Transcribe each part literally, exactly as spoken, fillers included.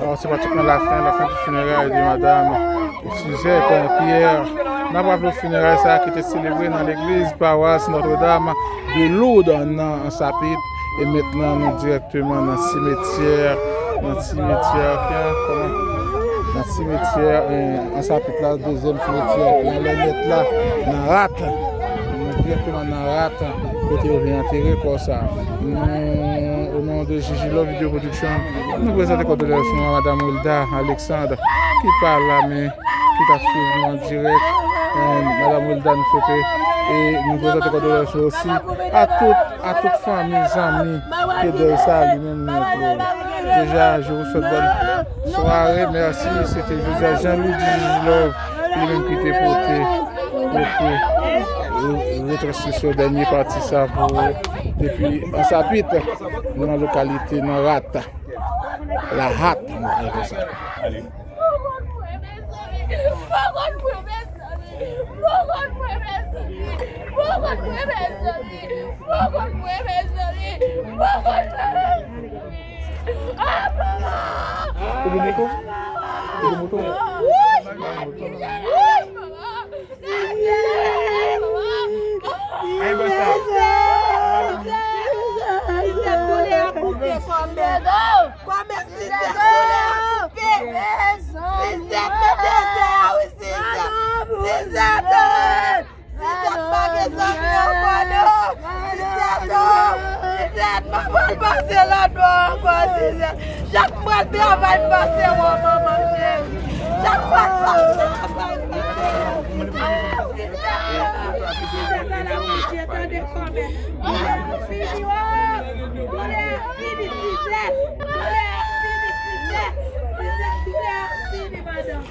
Alò, se pratikman lafen, lafen di fineray de madam Suzette Pierre. N ap raple w fineray sa a ki te selebre nan legliz pawas Notre-Dame de Lourdes nan Sapit E mentnan, nou dirèkteman nan simetyè, nan simetyè, kòman? Nan simetyè, eh, Ansapit la, dezyèm simetyè ki anlè nèt la, nan Rat. Nou dirèkteman nan Rat, kote yo vin antere kò sa. Nou, o non de Jiji Love Video Production, nou prezante kondoleyans nou a Madam Wilda Alexandre, ki pa la, men ki t ap swiv nou an dirèk. Eh, Madam Wilda, nou swete, e nou prezante kondoleyans nou osi a tout, a tout fanmi, zanmi ke dèy sa li menm li anklè. Deja, je vous souhaite bonne soirée. Mèsi. Se te Joseph Jean-Louis Djilove, li menm ki te pote, pote re-, retransmisyon dènye pati sa pou ou depi Ansapit, nan lokalite, nan Rat. La Hat, nou di konsa. Ou gen moto? Ou gen moto? Ay, bon sa. Kòmès Sizèt, doulè a koupe. Sizèt, mete zè a, wi, Sizèt. Sizèt, Sizèt, pa gen zanmi ankò, non. Sizèt, oh. Sizèt, manman l pase lòt bò ankò, Sizèt. Chak mwen travay, m pase wè w, manman cheri. Chak mwen travay, m pase wè w. Sizèt, ala pitiye, tande kòmès. Doulè a fini, oh. Doulè a fini, Sizèt. Doulè a fini, Sizèt. Sizèt, doulè a fini, madanm.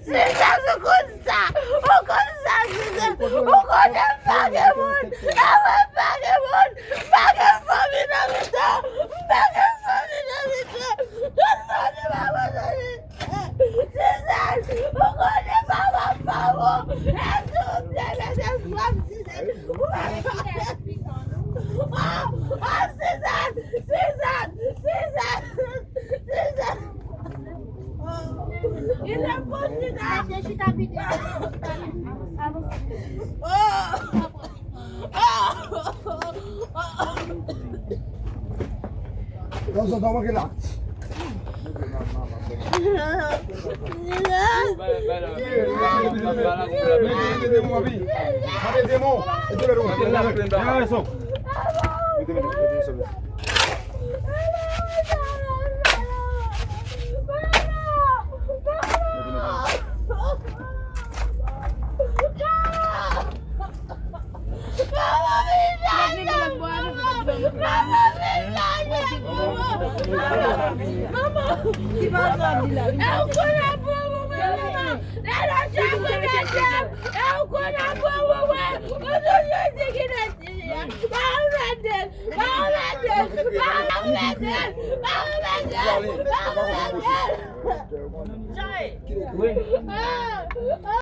Sizèt, ou konn sa, ou konn sa, Sizèt, ou konnen m pa gen moun, e mwen m pa gen moun, m pa gen fanmi nan mitan, m pa gen fanmi nan mitan, tout fanmi m abandone. Sizèt, ou konnen papa m pa bon, e si w te mete espas, Sizèt, ou pa gen fanmi nan mitan, non. Oh, oh, Sizèt, Sizèt, Sizèt, Sizèt.